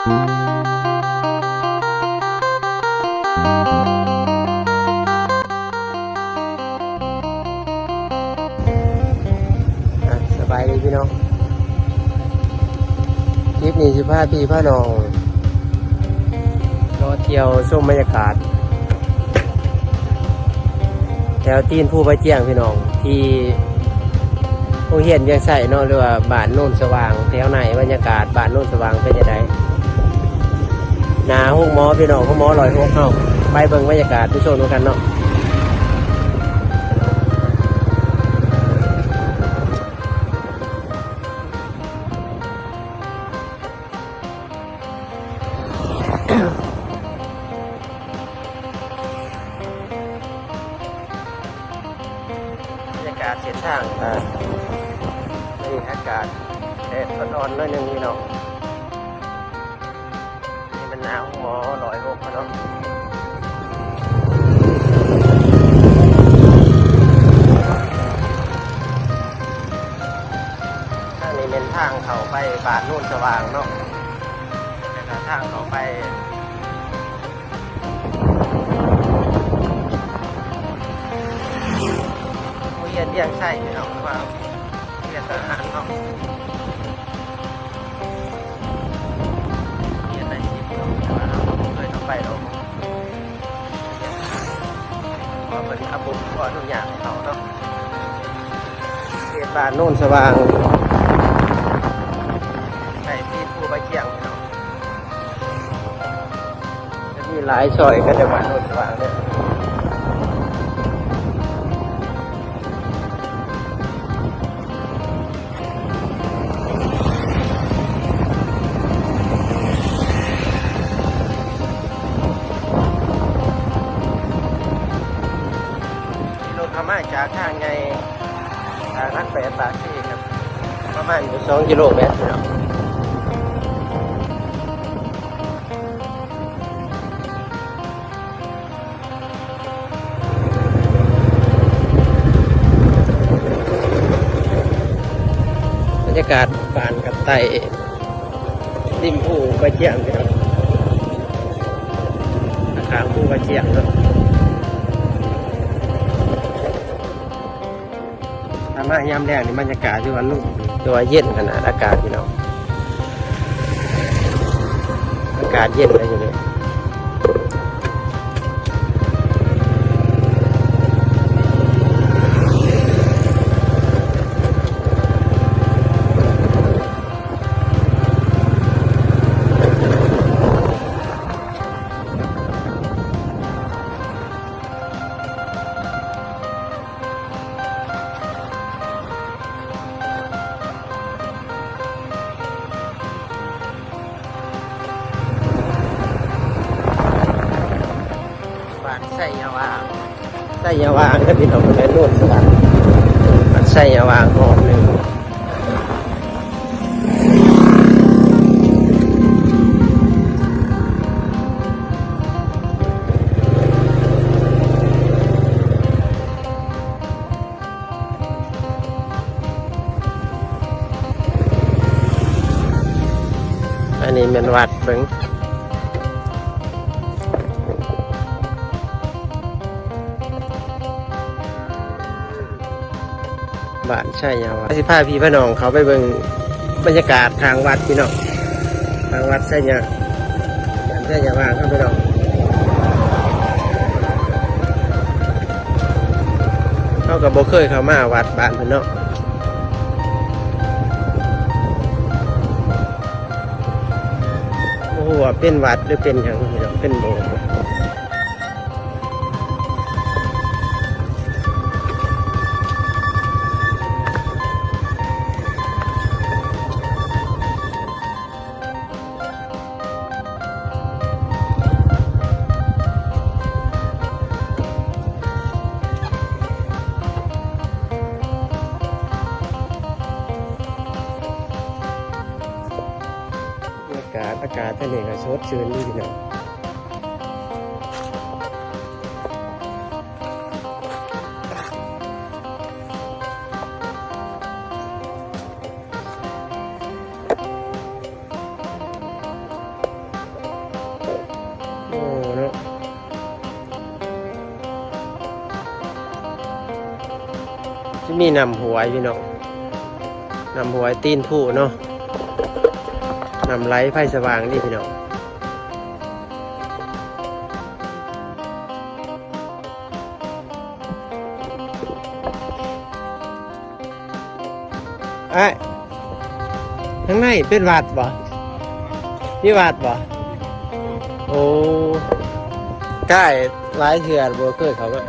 ອ່ະ ສະບາຍດີພີ່ນ້ອງ ຄລິບນີ້ຊິພາພີ່ພານ້ອງ ເລາະທ່ຽວຊົມບັນຍາກາດ ແຖວຕີນພູປາຈຽງພີ່ນ້ອງ ທີ່ໂຮງຮຽນວຽງໄຊເນາະ ຫຼືວ່າບ້ານໂນນສະຫວ່າງ ແຖວໃນບັນຍາກາດບ້ານໂນນສະຫວ່າງເປັນຈັ່ງໃດ? ໜ້າໂຮງໝໍພີ່ນ້ອງ ໂຮງໝໍຮ້ອຍຫົກເຮົາ ໄປເບິ່ງບັນຍາກາດ ໄປຊົມນຳກັນເນາະ. ບັນຍາກາດເສັ້ນທາງ ອ່າ ນີ້ອາກາດແດດອ່ອນໆ ໜ້ອຍໜຶ່ງພີ່ນ້ອງ ນີ້ແມ່ນໜ້າໂຮງໝໍຮ້ອຍຫົກເນາະ. ທາງນີ້ແມ່ນທາງເຂົ້າໄປບ້ານໂນນສະຫວ່າງເນາະ ແລ້ວກະທາງເຂົ້າໄປໂຮງຮຽນວຽງໄຊເນາະ ຫຼືວ່າໂຮງຮຽນທະຫານເນາະ ຮຽນໄດ້ສິບເນາະ ແຕ່ວ່າເຮົາກໍບໍ່ເຄີຍເຂົ້າໄປດອກ. ເພາະເພິ່ນອະບຸ ບໍ່ອະນຸຍາດໃຫ້ເຂົ້າເນາະ ເຂດບ້ານໂນນສະຫວ່າງ ໃກ້ຕີນພູປາຈຽງເນາະ ຈະມີຫຼາຍຊອຍກັນໃນບ້ານໂນນສະຫວ່າງເດີ. ຂີ່ລົດເຂົ້າມາຈາກທາງໃຫຍ່ ທາງຫຼັກແປດປາກເຊ ປະມານຢູ່ສອງກິໂລແມັດເນາະ. ບັນຍາກາດບ້ານກັບໃຕ້ ລິມພູປາຈຽງເນາະ ຂ້າງພູປາຈຽງເນາະ. ຖ້າມາຍາມແລງນີ້ ບັນຍາກາດຖືວ່າລົມ ຖືວ່າເຢັນຂະໜາດ ອາກາດພີ່ນ້ອງ ອາກາດເຢັນເລີຍຢູ່ນີ້. ບ້ານໄຊຍະຫວ່າງ ໄຊຍະຫວ່າງເດີພີ່ນ້ອງ ແມ່ນໂນນສະຫວ່າງ ບ້ານໄຊຍະຫວ່າງຮອບໜຶ່ງ. ອັນນີ້ແມ່ນວັດ ເບິ່ງ ບ້ານໄຊຍະຫວ່າງ ຊິພາພີ່ພານ້ອງເຂົ້າໄປເບິ່ງບັນຍາກາດຂ້າງວັດພີ່ນ້ອງ ທາງວັດໄຊຍະ ບ້ານໄຊຍະຫວ່າງເຮົາພີ່ນ້ອງ ເຮົາກໍບໍ່ເຄີຍເຂົ້າມາວັດບ້ານເພິ່ນເນາະ. ບໍ່ຮູ້ວ່າເປັນວັດ ຫຼື ເປັນຫຍັງພີ່ນ້ອງ ເປັນໂບດ. ບັນຍາກາດ ອາກາດທາງນີ້ກໍສົດຊື່ນດີເນາະ. ໂອ້ ເນາະ ຊິມີນ້ຳຫ້ວຍພີ່ນ້ອງ ນ້ຳຫ້ວຍຕີນພູເນາະ ນ້ຳໄຫຼໄຟສະຫວ່າງນີ້ພີ່ນ້ອງ. ອ້າຍ ທາງໃນເປັນວັດບໍ່? ມີວັດບໍ່? ໂອ້ ກ້າຍຫຼາຍເທື່ອບໍ່ເຄີຍເຂົ້າມາ.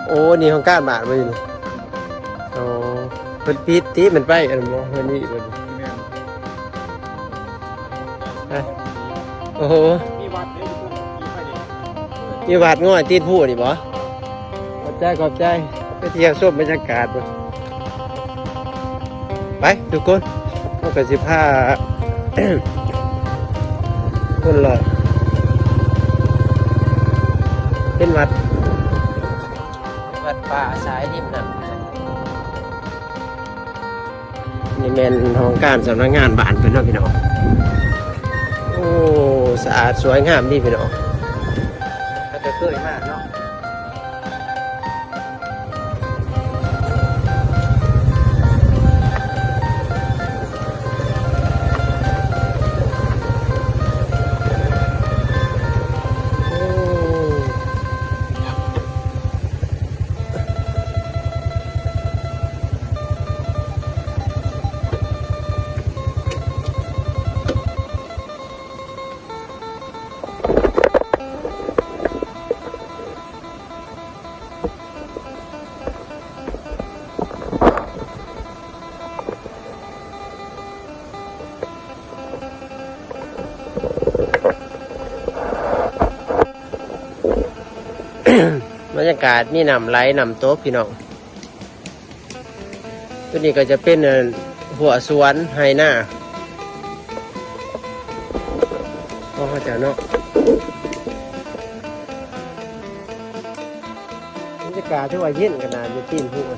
ໂອ້ ນີ້ຫ້ອງການບ້ານບໍ່ຢູ່ນີ້? ອໍ ເພິ່ນປິດຕິ ມັນໄປອັນນັ້ນບໍ່? ເພິ່ນນີ້ບໍ່? ແມ່ນ. ຮະ? ໂອ້ໂຫ ມີວັດເດ້ ຢູ່ເທິງ ມີວັດງອຍຕີນພູນີ້ບໍ່? ຂອບໃຈ ຂອບໃຈ ໄປທ່ຽວຊົມບັນຍາກາດເບິ່ງ. ໄປທຸກຄົນ ເຮົາກໍຊິພາຄົນເລາະ ເປັນວັດ ວັດປ່າສາຍລິມນ້ຳ. ນີ້ແມ່ນຫ້ອງການສຳນັກງານບ້ານເພິ່ນເນາະພີ່ນ້ອງ. ໂອ້ ສະອາດສວຍງາມດີພີ່ນ້ອງ ເຮົາກໍເຄີຍມາເນາະ. ໂອ້ ບັນຍາກາດມີນ້ຳໄຫຼ ນ້ຳຕົກ ພີ່ນ້ອງ. ຕົວນີ້ກໍຈະເປັນ ເອີ ຮົ້ວສວນໄຮ່ນາຂອງເຂົາເຈົ້າເນາະ. ບັນຍາກາດຖືວ່າເຢັນຂະໜາດຢູ່ຕີນພູ. ມ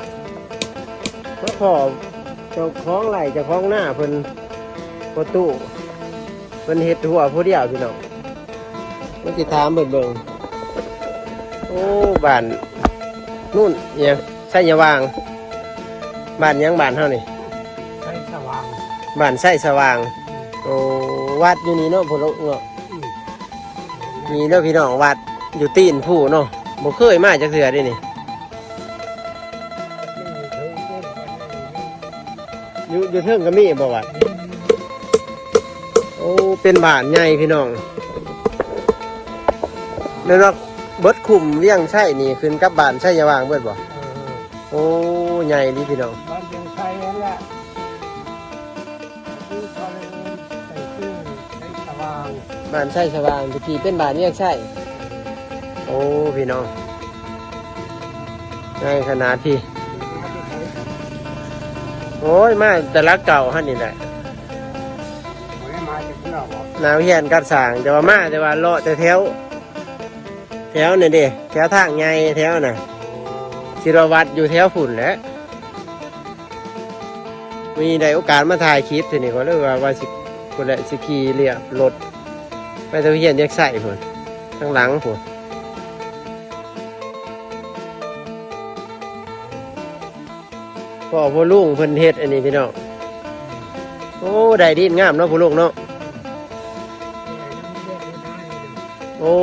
າພໍ້ເຈົ້າຂອງໄຮ່ ເຈົ້າຂອງນາເພິ່ນ ພໍ່ຕູ້ ເພິ່ນເຮັດຮົ້ວຜູ້ດຽວພີ່ນ້ອງ. ມາຊິຖາມເພິ່ນເບິ່ງ. ໂອ້ ບ້ານນູ້ນ ອີຫຍັງ ໄຊຍະຫວ່າງ. ບ້ານຫຍັງບ້ານເຮົານີ້? ໄຊສະຫວ່າງ. ບ້ານໄຊສະຫວ່າງ. ໂອ້ ວັດຢູ່ນີ້ເນາະ ພຸ້ນເນາະ. ອືມ ນີ້ເດີພີ່ນ້ອງ ວັດຢູ່ຕີນພູເນາະ. ບໍ່ເຄີຍມາຈັກເທື່ອເດ້ນີ້. ຢູ່ ຢູ່ເທິງກໍມີບໍ່ວັດ? ໂອ້ ເປັນບ້ານໃຫຍ່ພີ່ນ້ອງ. ແມ່ນວ່າເບິດຄຸ້ມວຽງໄຊນີ້ຂຶ້ນກັບບ້ານໄຊຍະຫວ່າງເບິດບໍ່? ເອີ ໂອ້ ໃຫຍ່ດີພີ່ນ້ອງ. ບ້ານວຽງໄຊນັ້ນແຫຼະ. ຄືເຂົາເອີ້ນໄປຄືໄຊສະຫວ່າງ. ບ້ານໄຊສະຫວ່າງ ແຕ່ກີ້ເປັນບ້ານວຽງໄຊ. ໂອ້ ພີ່ນ້ອງ ໃຫຍ່ຂະໜາດພີ້. ໂອ້ຍ ມາແຕ່ຫຼັກເກົ່າຫັ້ນນີ້ແຫຼະ. ບໍ່ໄດ້ມາຈາກເທື່ອບໍ່? ໜາວຮຽນກັບສ້າງ ແຕ່ວ່າມາ ແຕ່ວ່າເລາະແຕ່ແຖວ ແຖວນັ້ນເດ້ ແຖວທາງໃຫຍ່ແຖວນະ. ຄິດວ່າວັດຢູ່ແຖວພຸ້ນແຫຼະ. ມີໄດ້ໂອກາດມາຖ່າຍຄລິບເທື່ອນີ້ ກໍເລີຍວ່າ ວ່າຊິ ພຸ້ນແຫຼະ ຊິຂີ່ລຽບລົດໄປທາງຮຽນວຽງໄຊພຸ້ນ ທາງຫຼັງພຸ້ນ. ພໍ່ ພໍ່ລຸງເພິ່ນເຮັດອັນນີ້ພີ່ນ້ອງ. ໂອ້ ໄດ້ດິນງາມເນາະ ພໍ່ລຸງເນາະ. ໂອ້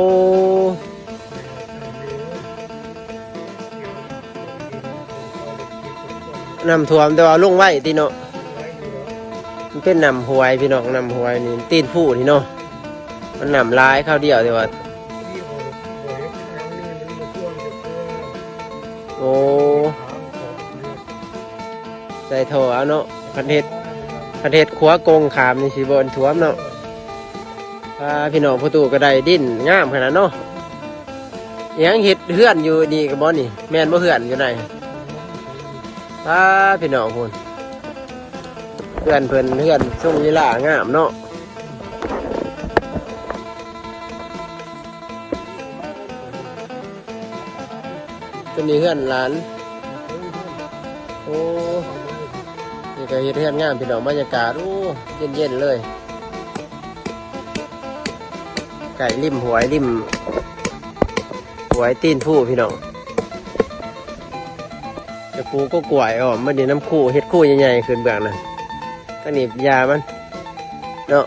ນ້ຳຖ້ວມ ແຕ່ວ່າລົງໄວຕິເນາະ. ມັນເປັນນ້ຳຫ້ວຍພີ່ນ້ອງ ນ້ຳຫ້ວຍນີ້ ຕີນພູນີ້ເນາະ. ມັນນ້ຳຫຼາຍຄາວດຽວ ແຕ່ວ່າ ໂອ້ ໃສ່ທໍ່ເອົາເນາະ. ຄັນເຮັດ ຄັນເຮັດຂົວກົງຂ້າມນີ້ ຊິບໍ່ຖ້ວມເນາະ. ອ່າ ພີ່ນ້ອງ ພໍ່ຕູ້ກໍໄດ້ດິນງາມຂະໜາດເນາະ. ອີຫຍັງ ເຮັດເຮືອນຢູ່ນີ້ກໍບໍ່ນີ້? ແມ່ນບໍ່ ເຮືອນຢູ່ໃນ? ອ່າ ພີ່ນ້ອງພຸ້ນ ເຮືອນເພິ່ນ ເຮືອນຊົງວິລາງາມເນາະ. ຕົວນີ້ເຮືອນຫຼານ. ໂອ້ ນີ້ກໍເຮັດເຮືອນງາມພີ່ນ້ອງ ບັນຍາກາດ ໂອ້ ເຢັນໆ ເລີຍ ໃກ້ລິມຫ້ວຍ ລິມຫ້ວຍຕີນພູພີ່ນ້ອງ. ກະປູກກ້ວຍອ້ອມ ບັດນີ້ນຳຄູ ເຮັດຄູໃຫຍ່ໆ ຂຶ້ນເບື້ອງນັ້ນ ທາງນີ້ຫຍ້າມັນເນາະ.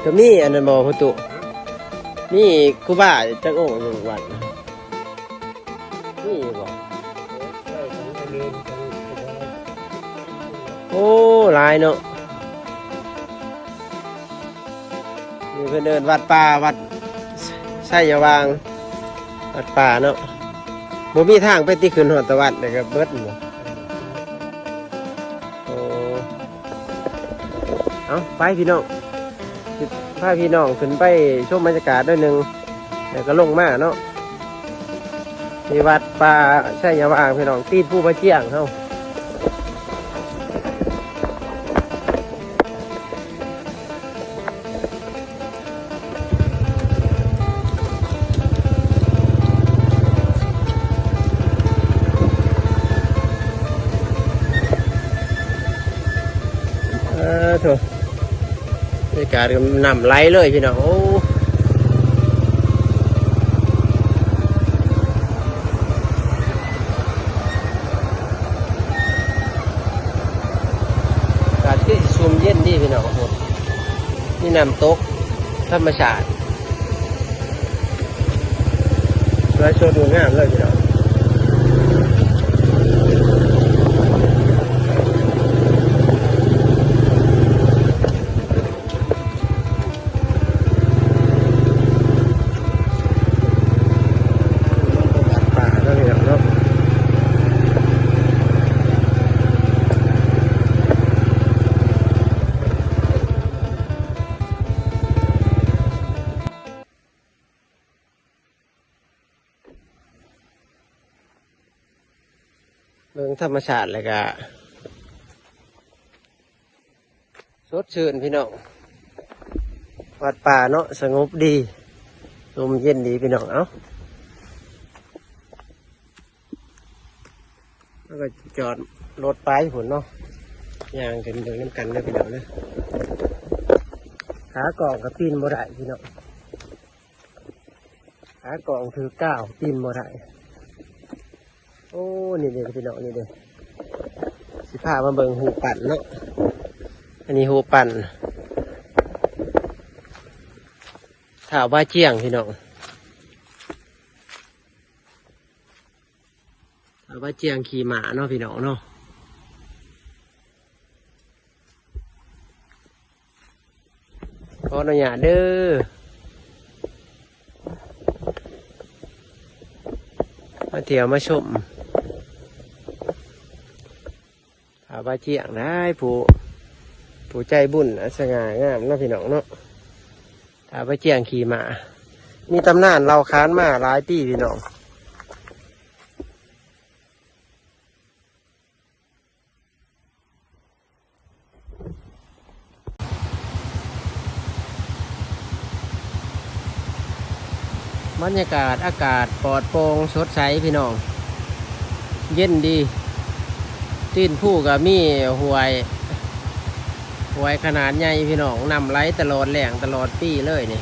ກະມີອັນນັ້ນບໍ່ພໍ່ຕູ້ ມີຄູບາຈັກອົງຢູ່ວັດ ມີຢູ່ບໍ່? ໂອ້ ຫຼາຍເນາະ. ນີ້ເພິ່ນເອີ້ນວັດປ່າ ວັດໄຊຍະຫວ່າງ ວັດປ່າເນາະ. ບໍ່ມີທາງໄປຕິ ຂຶ້ນຮອດຕະວັດ ແລ້ວກໍເບິດບໍ່? ໂອ້ ເອົາ ໄປພີ່ນ້ອງ ຊິພາພີ່ນ້ອງຂຶ້ນໄປຊົມບັນຍາກາດໜ້ອຍໜຶ່ງ ແລ້ວກໍລົງມາເນາະ. ທີ່ວັດປ່າໄຊຍະຫວ່າງພີ່ນ້ອງ ຕີນພູພະຈຽງເຮົາ. ເອີ ໂທ້ ບັນຍາກາດນ້ຳໄຫຼເລີຍພີ່ນ້ອງ ໂອ້. ອາກາດຄືຊິຊຸ່ມເຢັນດີພີ່ນ້ອງ ໂອ້ ມີນ້ຳຕົກທຳມະຊາດ ສວຍສົດງົດງາມເລີຍພີ່ນ້ອງ. ເບິ່ງທຳມະຊາດແລ້ວກະສົດຊື່ນພີ່ນ້ອງ ວັດປ່າເນາະ ສະຫງົບດີ ລົມເຢັນດີພີ່ນ້ອງ. ເອົາ ເຮົາກໍຈອດລົດໄປພຸ້ນເນາະ ຍ່າງຂຶ້ນເບິ່ງນຳກັນເດີພີ່ນ້ອງເດີ. ຂາກ້ອງກໍປີນບໍ່ໄດ້ພີ່ນ້ອງ ຂາກ້ອງຖືກກ້າວ ປີນບໍ່ໄດ້. ໂອ້ ນີ້ເດ້ພີ່ນ້ອງ ນີ້ເດ້ ຊິພາມາເບິ່ງຮູບປັ້ນເນາະ. ອັນນີ້ຮູບປັ້ນທ້າວບາຈຽງພີ່ນ້ອງ ທ້າວບາຈຽງຂີ່ມ້າເນາະພີ່ນ້ອງເນາະ. ຂໍອະນຸຍາດເດີ ມາທ່ຽວມາຊົມ ຖ້າວ່າຈຽງໄດ້ ຜູ້ ຜູ້ໃຈບຸນ ອາ ສະຫງ່າງາມເນາະ ພີ່ນ້ອງເນາະ. ຖ້າວ່າຈຽງຂີ່ມ້າ ມີຕຳນານເລົ່າຂານມາຫຼາຍປີ ພີ່ນ້ອງ. ບັນຍາກາດອາກາດປອດໂປ່ງສົດໃສພີ່ນ້ອງ ເຢັນດີ. ຕີນພູກໍມີຫ້ວຍ ຫ້ວຍຂະໜາດໃຫຍ່ພີ່ນ້ອງ ນ້ຳໄຫຼຕະຫຼອດແລ້ງຕະຫຼອດປີເລີຍນີ້.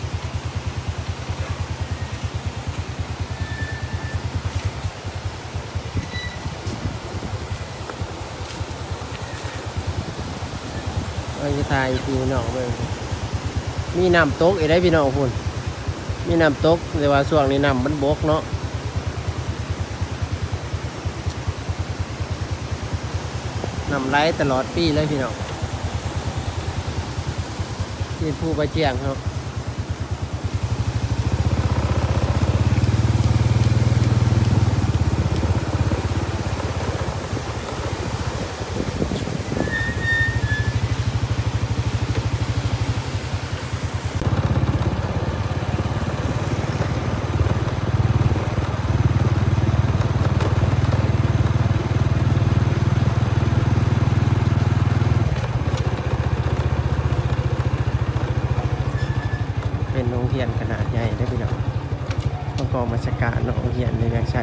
ເອົາຊິຖ່າຍໃຫ້ພີ່ນ້ອງເບິ່ງ ມີນ້ຳຕົກອີກເດ້ພີ່ນ້ອງພຸ້ນ ມີນ້ຳຕົກ ແຕ່ວ່າຊ່ວງນີ້ນ້ຳມັນບົກເນາະ ນ້ຳໄຫຼຕະຫຼອດປີເລີຍພີ່ນ້ອງ ທີ່ພູປາຈຽງເນາະ. ເ ຮຽນຂະໜາດໃຫຍ່ເດ້ພີ່ນ້ອງ ຂອງກອງບັນຊາການເນາະ ໂຮງຮຽນໃນວຽງໄຊ.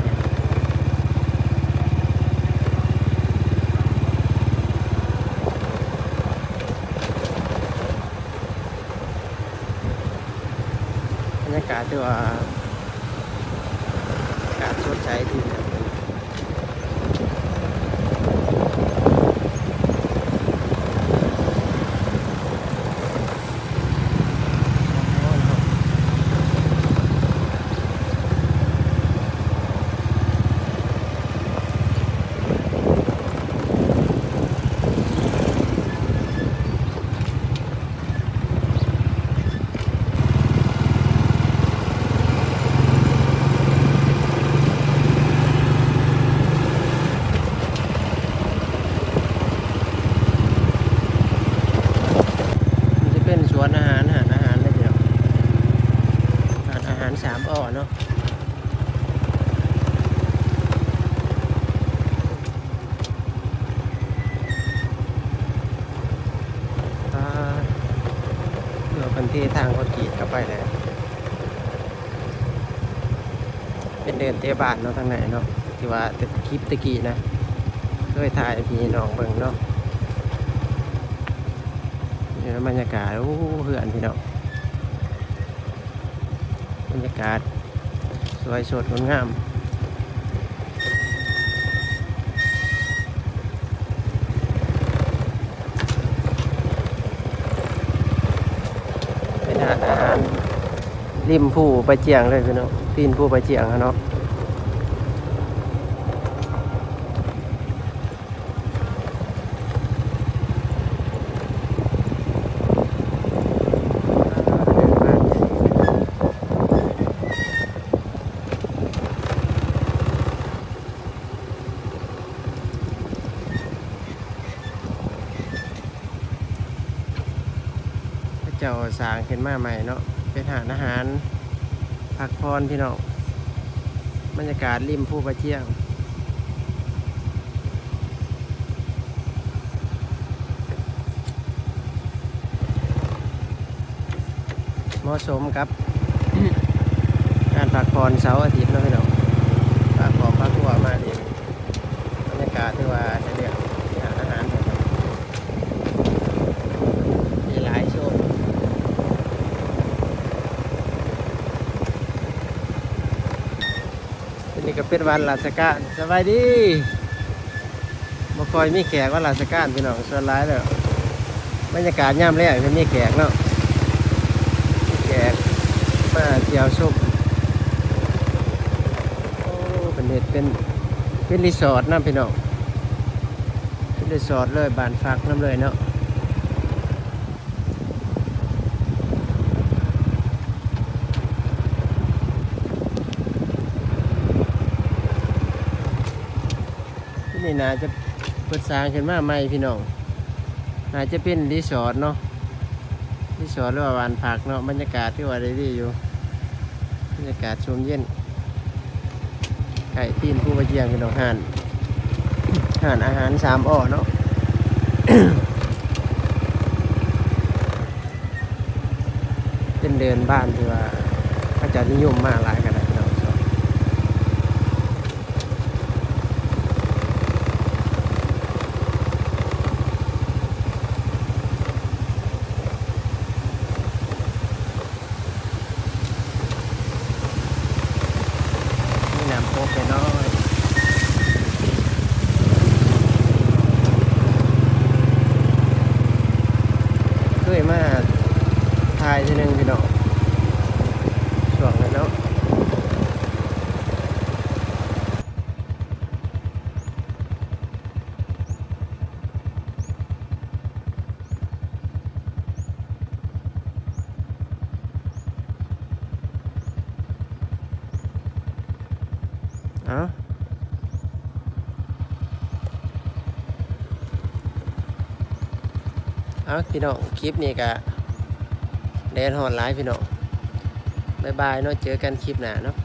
ບັນຍາກາດຖືວ່າ ອາກາດສົດໃສດີນະ. ມັນຈະເປັນສວນອາຫານ ຮ້ານອາຫານເດ້ພີ່ນ້ອງ ຮ້ານອາຫານສາມ ອໍ ເນາະ. ອ່າ ເພິ່ນເທທາງຄອນກຣີດເຂົ້າໄປແລ້ວ ເປັນເດີ່ນເຕະບານເນາະ ທາງໃນເນາະ ທີ່ວ່າແຕ່ຄລິບແຕ່ກີ້ນະ ເຄີຍຖ່າຍໃຫ້ພີ່ໃຫ້ນ້ອງເບິ່ງເນາະ. ນີ້ບັນຍາກາດ ໂອ້ ເຮືອນພີ່ນ້ອງ ບັນຍາກາດສວຍສົດງົດງາມ ເປັນຮ້ານອາຫານລິມພູປາຈຽງເລີຍພີ່ນ້ອງ ຕີນພູປາຈຽງຫັ້ນເນາະ. ເຂົາເຈົ້າສ້າງຂຶ້ນມາໃໝ່ເນາະ ເປັນຮ້ານອາຫານພັກຜ່ອນພີ່ນ້ອງ ບັນຍາກາດລິມພູປາຈຽງ. ເໝາະສົມກັບການພັກຜ່ອນເສົາອາທິດເນາະພີ່ນ້ອງ ພາຄອບພາຄົວມາຫຼິ້ນ ບັນຍາກາດຖືວ່າໃຫ້ເລືອກຮ້ານອາຫານ ມີຫຼາຍໂຊນ. ອັນນີ້ກໍເປັນວັນລາຊະການ ສະບາຍດີ. ບໍ່ຄ່ອຍມີແຂກວັນລາຊະການພີ່ນ້ອງ ສ່ວນຫຼາຍແລ້ວ ບັນຍາກາດຍາມແລງຈະມີແຂກເນາະ ມີແຂກມາທ່ຽວຊົມ. ໂອ້ ເພິ່ນເຮັດເປັນ ເປັນຣີສອດນຳພີ່ນ້ອງ ເປັນຣີສອດເລີຍ ບ້ານພັກນຳເລີຍເນາະ. ທີ່ນີ້ໜ້າຈະເພິ່ນສ້າງຂຶ້ນມາໃໝ່ພີ່ນ້ອງ ໜ້າຈະເປັນຣີສອດເນາະ ຣີສອດ ຫຼືວ່າບ້ານພັກເນາະ. ບັນຍາກາດຖືວ່າໄດ້ດີຢູ່ ບັນຍາກາດຊົມເຢັນ ໃກ້ຕີນພູປາຈຽງພີ່ນ້ອງ ຮ້ານ ຮ້ານອາຫານສາມ ອໍ ເນາະ. ເປັນເດີ່ນບ້ານທີ່ວ່າເຂົາເຈົ້ານິຍົມມາຫຼາຍຂະໜາດພີ່ນ້ອງ. ມີນ້ຳກົກນ້ອຍໆ ເຄີຍມາຖ່າຍເທື່ອໜຶ່ງພີ່ນ້ອງ ຊ່ວງນັ້ນເນາະ. ເອົາ ເອົາ ພີ່ນ້ອງ ຄລິບນີ້ກະແດດຮ້ອນຫຼາຍພີ່ນ້ອງ ບາຍບາຍເນາະ ເຈີກັນຄລິບໜ້າເນາະ.